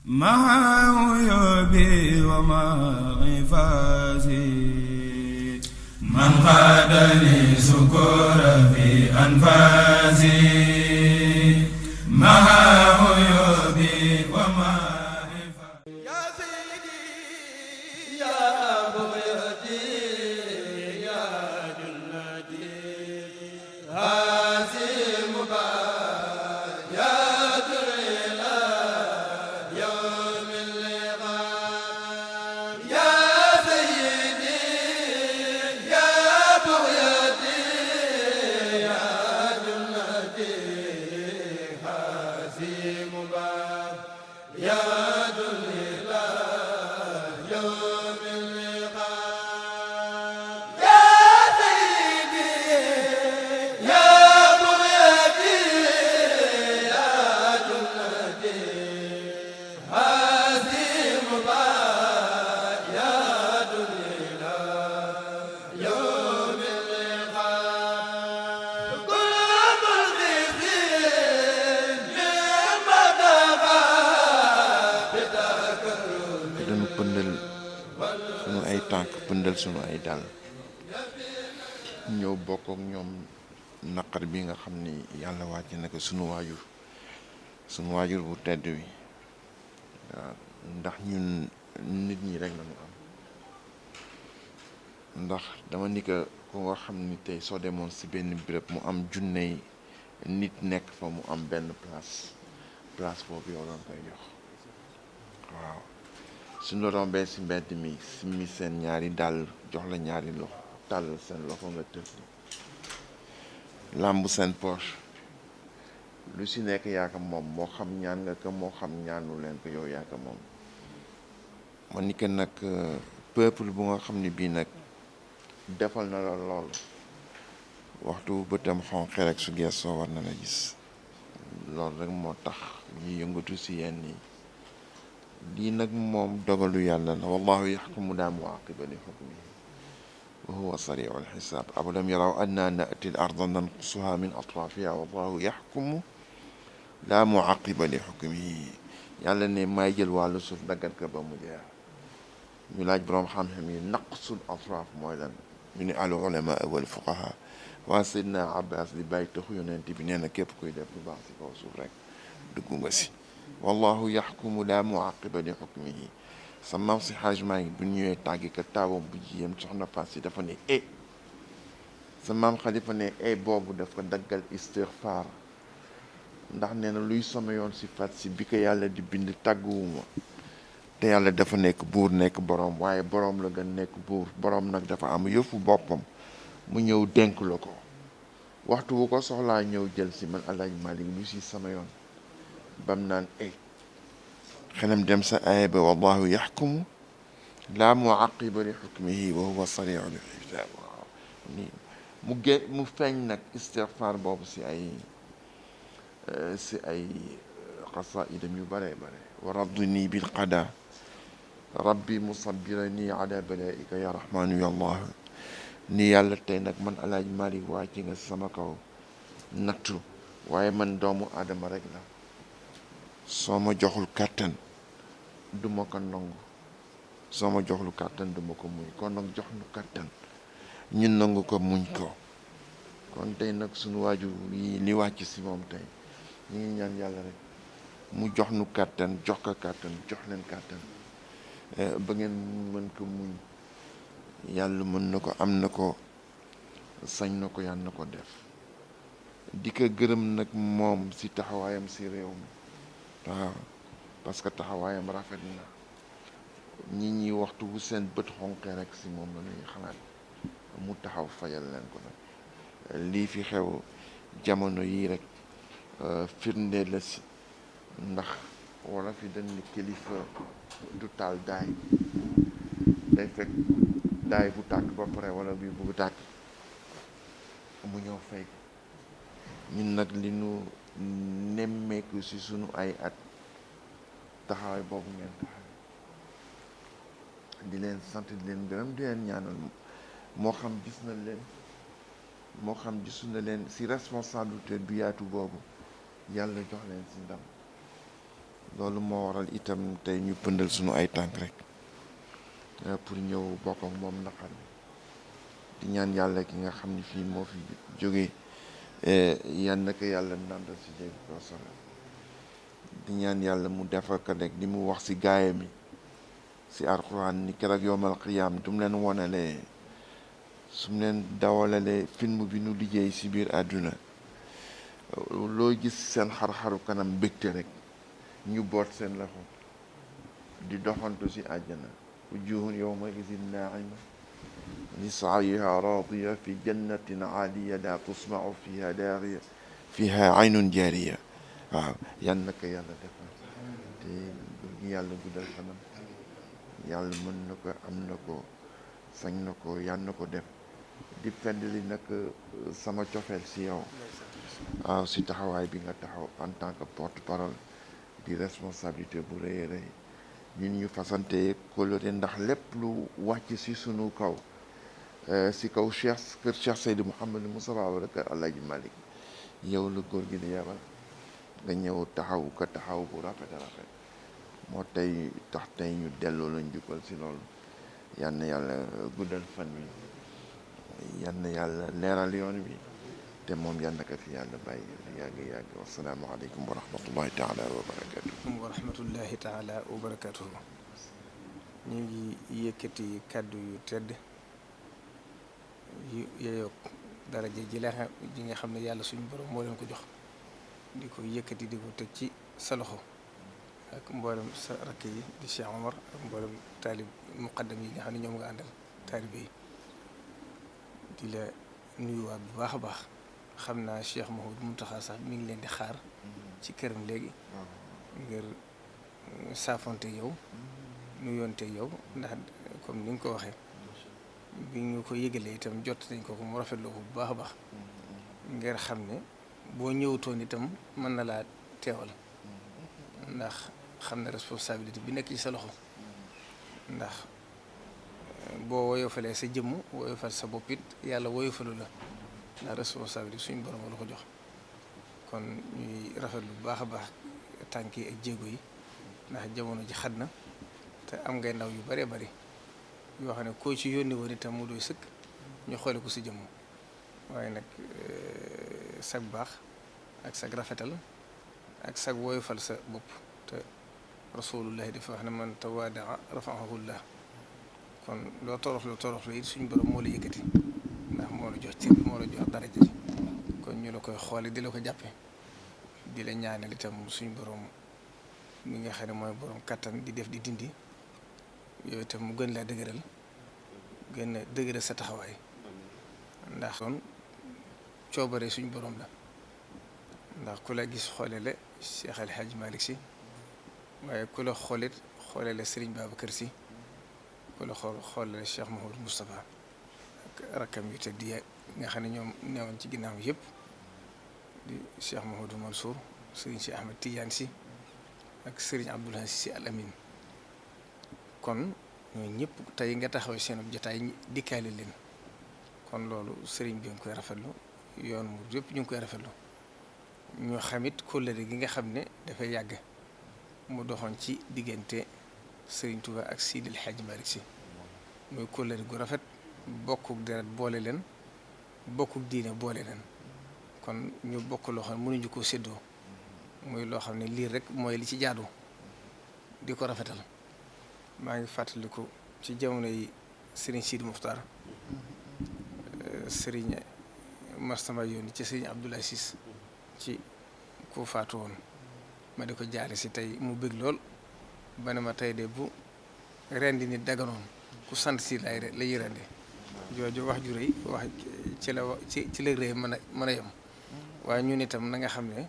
مع عيوبي ومع إفاسي من قادني سكور في أنفاسي مع عيوبي ومع إفاسي يا سيدي يا بغيتي يا جنتي هذه tànk pëndal sunu ay dàll ñëw bokk ak ñoom naqar bi nga xam ni yàlla wàcc na ko sunu waajur bu tedd wi waaw ndax ñun nit ñi rek lañu am ndax dama ni ko ku nga xam ni tey soo demoon ci benn béréb mu am junney nit nekk fa mu am benn place boobu yow lañ koy jox waaw suñ la rombee ci mbedd mi simmi seen ñaari dàll jox la ñaari loxo tàll seen loxo nga tëf làmb seen poche lu ci nekk yaa ko moom moo xam ñaan nga ko moo xam ñaanu leen ko yow yaa ko moom ma ni que nag peuple bu nga xam ne bii nag defal na la lool waxtu bëtam xonq rek su geesoo war na la gis loolu rek moo tax ñuy yëngatu ci yenn yi lii nag moom dogalu yàlla la wallahu yaxkumu laa muaqiba li xukmihi wa huwa sariu alxisaab awalam yaraw anna nati l arda nanqusuha min atrafiha wallahu yaxkumu laa muaqiba li xukmihi yàlla ne maay jël wàllu suuf daggat ko ba mu jeex ñu laaj boroom xam-xam yi naqsul atraf mooy lan ñu ne al ulama wal fuqaha waa Seydina Abbas di bàyyi taxu yonent bi nee na képp kuy def lu baax ci kaw suuf rek dugg nga si wallahu yaxkumu laa muaqiba li xukmihi sa maam si xaaj maa ngi bu ñëwee tàggi ka taawam bu jiyam soxna Fass si dafa ne sa maam Xalifa ne boobu daf ko daggal istixfaar ndax nee na luy sama yoon si fat si bi ko yàlla di bind tàgguwuma te yàlla dafa nekk buur nekk boroom waaye boroom la gën nekk buur boroom nag dafa am yëfu boppam mu ñëw dénk la ko waxtu wu ko soxlaa ñëw jël si man Alaaji Malik lu si sama yoon bam naan xelam dem sa aaya ba wallahu yaxkumu laa muaqiba li xukmihi wa huwa sariu l xisaab waaw ni mu feeñ nag istigfaar boobu si ay xasaidam yu bare bare wa raddini bil qada rabbi musabirani ala balaika ya rahmanu ya allah ni yàlla tey nag man Alaaji Malik wàcc nga sama kaw nattu waaye man doomu aadama rek la soo ma joxul kàttan du ma ko nangu soo ma joxul kàttan du ma ko muñ kon nag jox nu kàttan ñun nangu ko muñ ko kon tey nag suñu waajur yi li wàcc si moom tey ñu ngi ñaan yàlla rek mu jox nu kàttan jox ko kàttan jox leen kàttan ba ngeen mën ko muñ yàlla mën na ko am na ko sañ na ko yàlla na ko def di ko gërëm nag moom si taxawaayam si réew mi waaw parce que taxawaayam rafet na ñi waxtu bu seen bët xonqee rek si moom la ñuy xalaat mu taxaw fayal leen ko nag lii fi xew jamono yii rek firnde la si ndax wala fi dañ ni kilifa du taal daay day fekk daay bu tàkk ba pare wala bi bu tàkk mu ñëw fay ko ñun nag li nu nemmeeku ci sunu ay at taxawaay boobu ngeen taxaw di leen sant di leen gërëm di leen ñaanal moo xam gis na leen moo xam gisu na leen ci responsabilité bu yaatu boobu yàlla jox leen ci ndam loolu moo waral itam tey ñu pëndal suñu ay tànk rek pour ñëw bokk ak moom naqar bi di ñaan yàlla ki nga xam ni fii moo fi jógee yan na ko yàlla nandal si dégg ko sore di ñaan yàlla mu defal ko rek li mu wax si gaayam yi si alxuraan ni keroog yowmal qiyaam du mu leen wonalee su mu leen dawalalee film bi nu liggéey si biir àdduna loo gis seen xar-xaru kanam mbégte rek ñu boot seen loxo di doxantu si àjjana wujuhun yawma idin naa'ima li sa'yiha raadiya fi jannatin aaliya laa tasma'u fiha laagiya fiha aynun jaariya waaw yan na ko yàlla defal te yàlla guddal fanam yàlla mën na ko am na ko sañ na ko yan na ko def di fendli nag sama cofeel si yow waaw si taxawaay bi nga taxaw en tant que porte-parole di responsabilité bu rëy a rëy ñun ñu fasante coloré ndax lépp lu wàcc si sunu kaw si kaw kër Cheikh Seydi Mouhamadou Moustapha wala kër Alaaji Malick yow la góor gi di yebal nga ñëw taxaw ko taxaw bu rafet a rafet moo tey tax tey ñu delloo la njukkal si loolu yal na yàlla guddal fan wi yal na yàlla leeral yoon bi te moom yal na ko fi yàlla bàyyi yàgg wasalaamaaleykum wa rahmatullahi taala wa barakatuh wa rahmatullahi taala wa barakatuh ñu ngi yëkkati kàddu yu tedd yu yeyoog daraja ji nga xam ne yàlla suñu borom moo leen ko jox di ko yëkkati di ko teg ci sa loxo ak mboolem sa rakk yi di Cheikh Omar ak mboolem taalib muqaddam yi nga xam ne ñoom nga àndal taalibe yi di la nuyuwaat bu baax a baax xam naa Cheikh Mouhamadou Mountakha sax mi ngi leen di xaar ci këram léegi ngir saafonte yow nuyoonte yow ndax comme ni nga ko waxee bi ñu ko yëgalee itam jot nañ ko mu rafetlu ko bu baax a baax ngir xam ne boo ñëwutoon itam mën na laa teewal ndax xam ne responsabilité bi nekk ci sa loxo ndax boo woyofalee sa jëmm woyofal sa bopp it yàlla woyofalu la ndax responsabilité suñu borom la ko jox kon ñuy rafetlu bu baax a baax tànk yi ak jéego yi ndax jamono ji xat na te am ngay ndaw yu bëree bëri yoo xam ne koo ci yónni woon itam mu doy sëkk ñu xoole ko si jëmm waaye nag sag baax ak sag rafetal ak sag woyofal sa bopp te rasulullahi dafa wax ne man tawaadaa rafa'ahullah kon loo toroxlu it suñu borom moo la yëkkati ndax moo la jox cër moo la jox daraja ji kon ñu la koy xoole di la ko jàppe di la ñaanal itam suñu borom mi nga xam ne mooy borom kattan di def di dindi yooyu itam mu gën laa dëgëral gën a dëgëral sa taxawaay ndax kon coobare suñu borom la ndax ku la gis xoole la Cheikh El Hadj Malick Sy waaye ku la xoolit xoole la Serigne Babacar Sy ku la xoole la Cheikh Mouhamadou Moustapha ak rakkam yu tedd yi nga xam ne ñoom neewoon ci ginnaaw yëpp di Cheikh Mouhamadou Mansour Serigne Sy Ahmed Tidiane Sy ak Serigne Abdoul Aziz Sy Al Amin kon ñooñu ñëpp tey nga taxaw seen jotaay dikkaale leen kon loolu Serigne bi nga koy rafetlu yoon mu yëpp ñu ngi koy rafetlu ñoo xamit kóllëre gi nga xam ne dafay yàgg mu doxoon ci diggante Serigne Touba ak Sidi El Hadj Malick Sy muy kóllëre gu rafet bokkuk deret boole leen bokkuk diine boole leen kon ñu bokk loo xam ne mënuñu koo séddoo muy loo xam ne lii rek mooy li ci jaadu di ko rafetal maa ngi fàttaliku ci jamono yi Serigne Sidi Muxtaar Serigne Mastama yoon ci Serigne Abdoul Aziz ci ku faatu woon ma di ko jaale si tey mu bëgg lool ba ne ma tey de bu rendi nit daganoon ku sant si lay rendi jooju wax ju rëy wax ci la rëy mën a yem waaye ñun itam na nga xam ne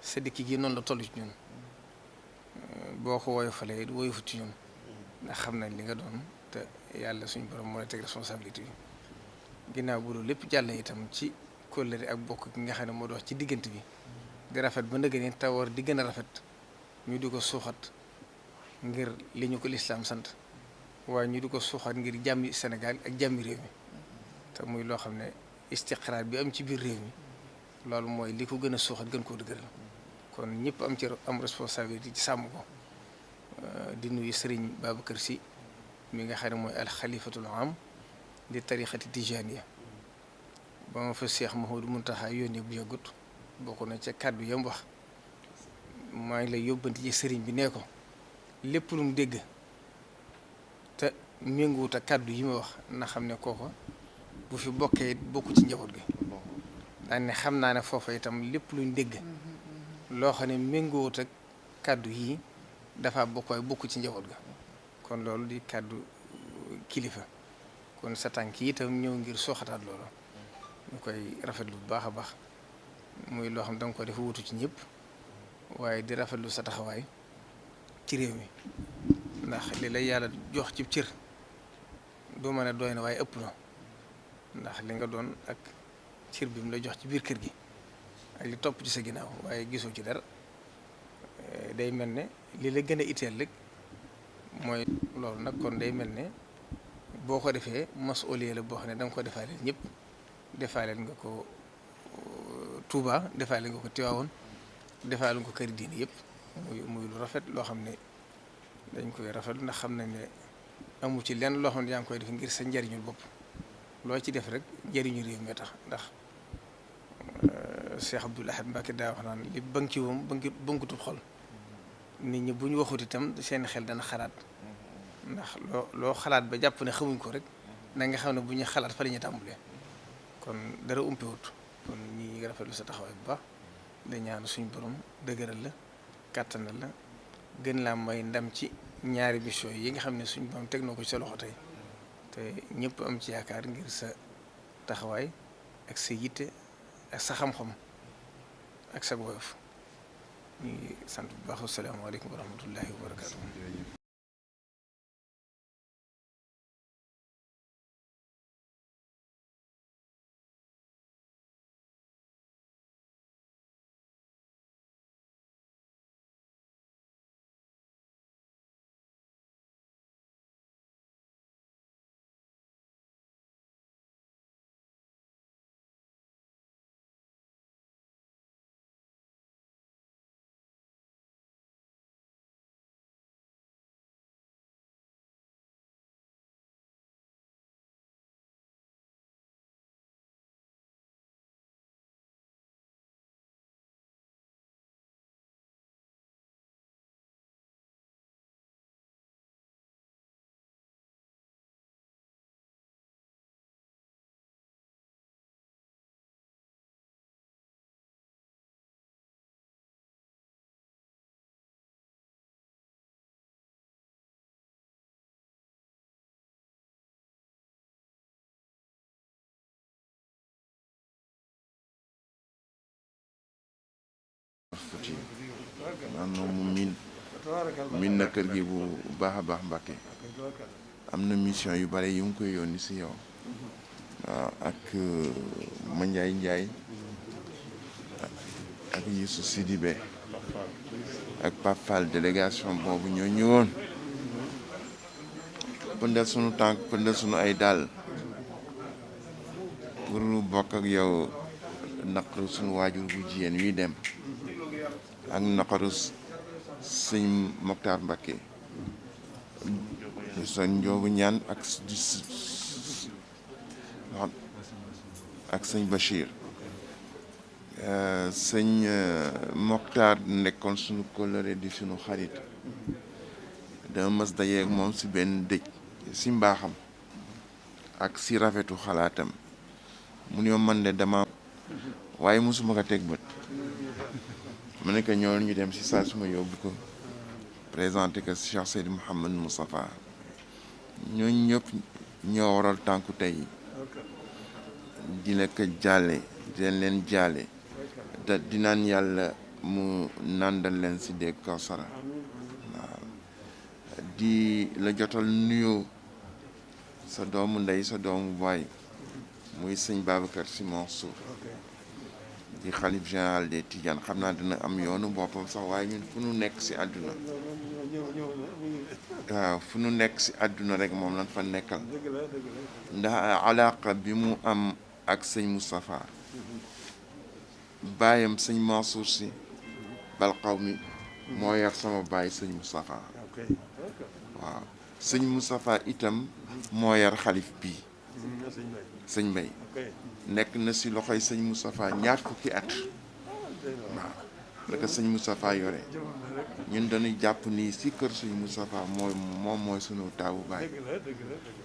sa dikk gi noonu la toll ci ñun boo ko woyofalee woyofu ci ñun ndax xam nañ li nga doon te yàlla suñu borom moo la teg responsabilité yi ginnaaw bu loolu lépp jàll itam ci kóllëre ak bokk gi nga xam ne moo dox ci diggante bi di rafet ba ndëgg ni tawar di gën a rafet ñu di ko suuxat ngir li ñu ko lislaam sant waaye ñu di ko suuxat ngir jàmmi Sénégal ak jàmmi réew mi te muy loo xam ne istiqraar bi am ci biir réew mi loolu mooy li ko gën a suuxat gën koo dëgëral kon ñëpp am responsabilité ci sàmm ko. di nuyu Serigne Babacar Sy mi nga xam ne mooy alxalifatul am di tarixati tijaniya ba ma fa Cheikh Mouhamadou Mountakha yónnee bu yàggut bokk na ca kàddu yam wax maa ngi lay yóbbanti ci sëriñ bi nee ko lépp lu mu dégg te méngoowut ak kàddu yi ma wax na xam ne kooko bu fi bokkee bokku ci njaboot gi daan ne xam naa ne foofa itam lépp luñ dégg loo xam ne méngoowut ak kàddu yi dafa bokk ci njaboot ga kon loolu di kàddu kilifa kon sa tànk yi itam ñëw ngir soxataat loolu ñu koy rafetlu bu baax a baax muy loo xam da nga ko def wutu ci ñëpp waaye di rafetlu sa taxawaay ci réew mi ndax li la yàlla jox ci cër doo mën a doy na waaye ëpp na ndax li nga doon ak cër bi mu la jox ci biir kër gi ak li topp ci sa ginnaaw waaye gisoo ci dara day mel ne li la gën a itteel rek mooy loolu nag kon day mel ne boo ko defee masuuliya la boo xam ne da nga ko defaaleel ñëpp defaaleel nga ko Touba defaaleel nga ko Tivaouane defaaleel nga ko kër diine yëpp muy lu rafet loo xam ne dañ koy rafet ndax xam nañ ne amu ci lenn loo xam ne yaa ngi koy def ngir sa njariñul bopp loo ci def rek njariñu réew mi tax ndax Cheikh Abdoul Ahad Mbacké daa wax naan li banki woom bënkutub xol nit ñi bu ñu waxut itam seen xel dana xalaat ndax loo xalaat ba jàpp ne xamuñ ko rek na nga xam ne bu ñuy xalaat fa la ñuy tàmbalee kon dara umpewut kon ñi ngi rafetlu sa taxawaay bu baax da ñaan suñ borom dëgëral la kàttanal la gën laa may ndam ci ñaari mission yi nga xam ne suñ borom teg na ko ci sa loxo tey te ñëpp am ci yaakaar ngir sa taxawaay ak sa yitte ak sa xam-xam ak sa woyof ñu ngi sant bu baax asalaamaaleykum wa rahmatullahi wa barakaatu. maanaam mu miin na kër gi bu baax a baax Mbàkke am na mission yu bare yu ngi koy yónni si yow waaw ak Mandiaye Ndiaye ak Youssou Sidibé ak Pape Fall délégation boobu ñoo ñëwoon pëndal sunu tànk pëndal sunu ay dàll pour bokk ak yow naqaru sunu waajur bu jigéen wi dem ak naqaru sëñ Mokhtar Mbacké sa njoobu ñaan ak sëñ Bachir sëñ Mokhtar nekkoon sunu kóllëre di sunu xarit dama mas dajeeg moom si benn dëj si mbaaxam ak si rafetu xalaatam mu ne man de dama waaye mosuma ko teg bët ma ne ko ñoo ñu dem si saa suma yóbbu ko présenté que Cheikh Seydi Mouhamed Moustapha ñooñu ñëpp ñoo waral tànku tey di la ko jàlle di leen jàlle te di naan yàlla mu nàndal leen si dégg Kawsara waaw di la jotal nuyoo sa doomu ndey sa doomu baay muy sëñ Babacar Sy Mansour di xalif général des Tidianes xam naa dina am yoonu boppam sax waaye ñun fu nu nekk si àdduna waaw fu nu nekk si àdduna rek moom lañ fa nekkal ndax alaqa bi mu am ak sëñ Moustapha baayam sëñ Mansour Sy Balqawmi moo yar sama baay sëñ Moustapha waaw sëñ Moustapha itam moo yar xalif bii sëñ Mbay nekk na si loxoy sëñ Moustapha ñaar fukki at waaw la ko sëñ Moustapha yore ñun dañuy jàpp ni si kër sëñ Moustapha moom mooy sunu taawu baay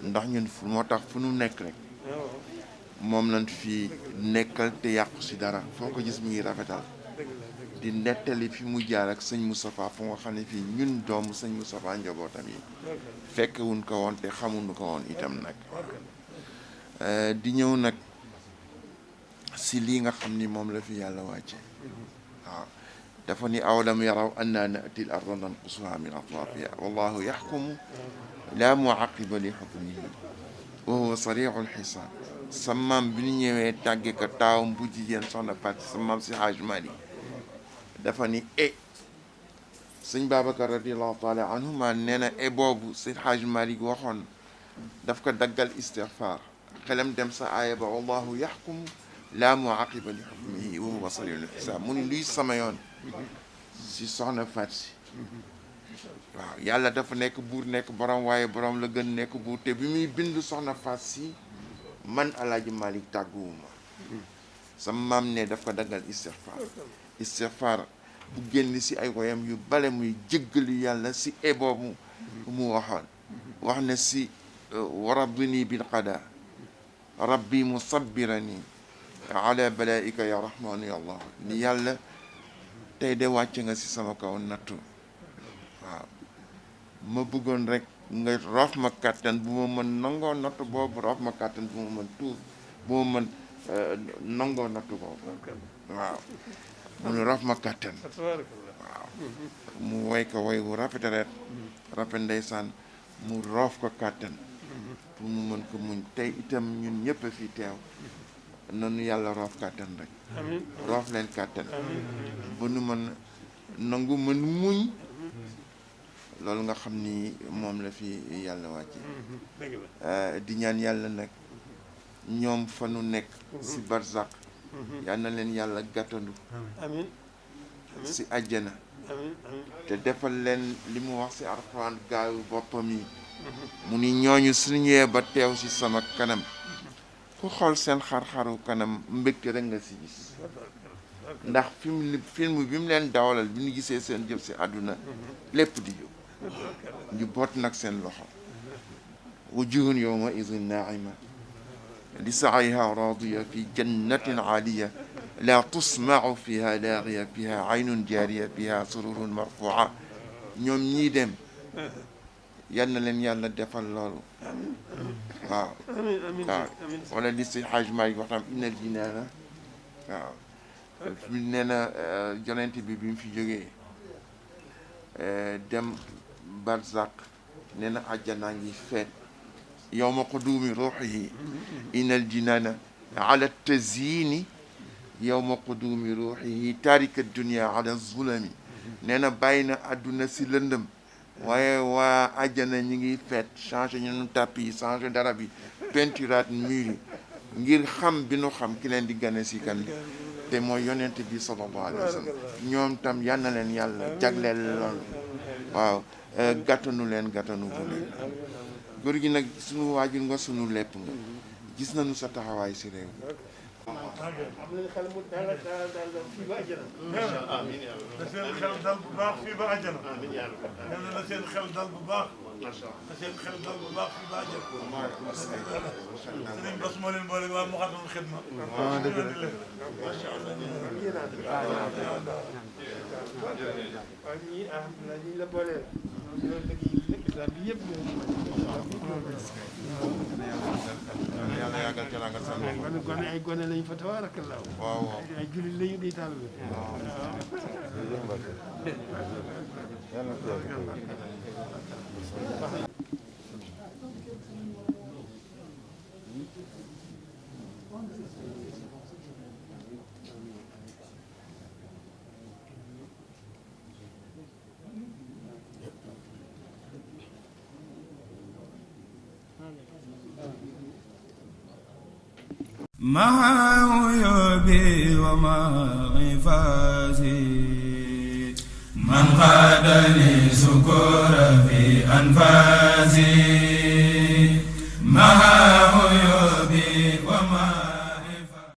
ndax ñun moo tax fu nu nekk rek moom lañ fi nekkal te yàqu si dara foo ko gis mi ngi rafetal di nettali fi mu jaar ak sëñ Moustapha fu nga xam ne fii ñun doomu sëñ Moustapha njabootam yi fekkewuñ ko woon te xamuñu ko woon itam nag di ñëw nag si lii nga xam ni moom la fi yàlla wàcce waaw dafa ni awalam yaraw anna na'ti al arda nanqusuha min atrafiha wallahu yaxkumu laa muaqiba li xukmihi wa huwa sari'ul xisaab sa maam bi ñu ñëwee tàgge ko taawam bu jigéen soxna Faty sa maam si Hajj Mali dafa ni sëñ Babacar radiallahu taala anhuma nee na boobu si Hajj Mali waxoon daf ko daggal istighfar xelam dem sa aaya ba wallahu yaxkumu laa muaqiba li xukmihi wa huwa sari'ul xisaab mu ni luy sama yoon si soxna Faty si waaw yàlla dafa nekk buur nekk borom waaye borom la gën nekk buur te bi muy bind soxna Faty si man Alaaji Malik tàgguwuma sama maam ne daf ko daggal istighfar bu génn si ay woyam yu bale muy jéggalu yàlla si boobu mu waxoon wax ne si warabbini bil qada rabbi musabbirani ala balaika ya rahmanu ya allah ni yàlla tey de wàcc nga si sama kaw nattu waaw ma bëggoon rek nga roof ma kàttan bu ma mën nangoo nattu boobu roof ma kàttan bu ma mën tuur bu ma mën nangoo nattu boobu waaw mu ne roof ma kàttan waaw mu woy ko woy wu rafet ndeysaan mu roof ko kàttan pour mu mën ko muñ tey itam ñun ñëpp a fi teew nanu yàlla roof kàttan rek roof leen kàttan ba nu mën nangu mën muñ loolu nga xam ni moom la fi yàlla wàcce di ñaan yàlla nag ñoom fa nu nekk si barzak yal na leen yàlla gàttandu si àjjana te defal leen li mu wax si alxuraan gaayu boppam yi mu ni ñooñu suñu ñëwee ba teew si sama kanam ku xool seen xar-xaru kanam mbégte rek nga si gis ndax film bi mu leen dawalal bi ñu gisee seen jëf si àdduna lépp di jóg ñu boot nag seen loxo wujuhun yawma idin naa'ima li sa'yiha raadiya fi jannatin 'aaliya laa tasma'u fiha laagiya fiha 'aynun jaariya fiha sururun marfuu'a ñoom ñii dem yal na leen yàlla defal loolu waaw wala li si Hajj Maalik waxtaan innal jinaana waaw nee na yonent bi mu fi jógee dem barzak nee na àjjanaa ngi feet yawma quduumi ruuxihi innal jinaana ala tazyini yawma quduumi ruuxihi taarika dunya ala zulami nee na bàyyi na àdduna si lëndëm waaye waa àjjana ñi ngi feet changé ñu tapis yi changé dara bi peinturaat mur yi ngir xam bi nu xam ki leen di gane si kan te mooy yonent bi sallallahu alayhi wa sallam ñoom tam yal na leen yàlla jagleel lool waaw gàttanu leen gàttanu bu leen góor gi nag sunu waajur nga sunu lépp nga gis nañu sa taxawaay si réew na seen xel dal bu baax fii ba àjjana na seen xel dal bu baax na seen xel dal bu baax fii ba àjjana sëriñ Bass moo leen boole waa Moukhaddamatoul Khidma macha Allah ñi alhamdulilah ñi la boole islam bi yëpp yàlla yàggal ci la nga sant gone ay gone lañ fa tabarakallah waaw ay jullit lañu di taalibe مع عيوبي ومع عفاسي لي سكور في أنفاسي مع عيوبي ومع